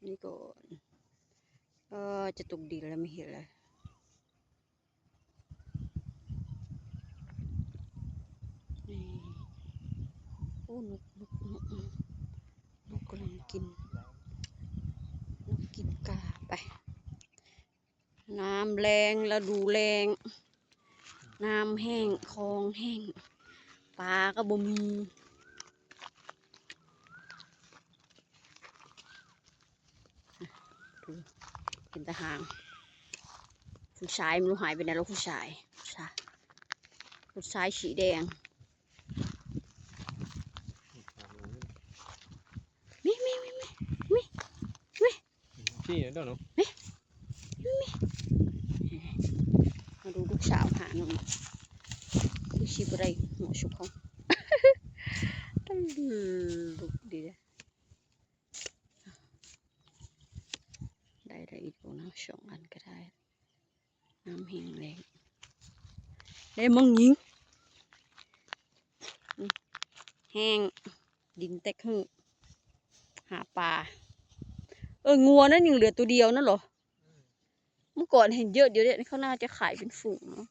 ນີ້ກ່ອນ. ເອີ ຈະຕົກດິນແລ້ວ ໄມ່ເຫັນແລ້ວ. ນີ້ ໂອ້ ນົກ ນົກ ນົກ ນົກກຳລັງກິນ ນົກກິນກາ. ໄປ ນ້ຳແລ້ງ ລະດູແລ້ງ ນ້ຳແຫ້ງ ຄອງແຫ້ງ ປາກໍບໍ່ມີ. ເຫັນແຕ່ຫາງ. ຜູ້ຊາຍມັນຫາຍໄປໃນລະ ຜູ້ຊາຍ ຜູ້ຊາຍ ຜູ້ຊາຍສີແດງ. ມີ ມີ ມີ ມີ ມີ ມີ ຊີ້ເດ້ອເນາະ ມີ ມີ ມີ. ມາດູລູກສາວຫາໜໍ່ ຄືຊິບໍ່ໄດ້ຫົວຊຸກເຮົາ ຕະລຶກດີເດ້. ໄດ້ ໄດ້ອີກບໍ່ເນາະ ສອງອັນກໍໄດ້. ນ້ຳແຫ້ງແລ້ງ ໄດ້ມັງຍິງ ແຫ້ງ ດິນແຕກຫືດ ຫາປາ. ເອີ ງົວນັ້ນຍັງເຫຼືອຕົວດຽວນັ້ນເນາະ. ເມື່ອກ່ອນເຫັນເຍອະ ດຽວນີ້ເຂົາໜ້າຈະຂາຍເປັນຝູງເນາະ.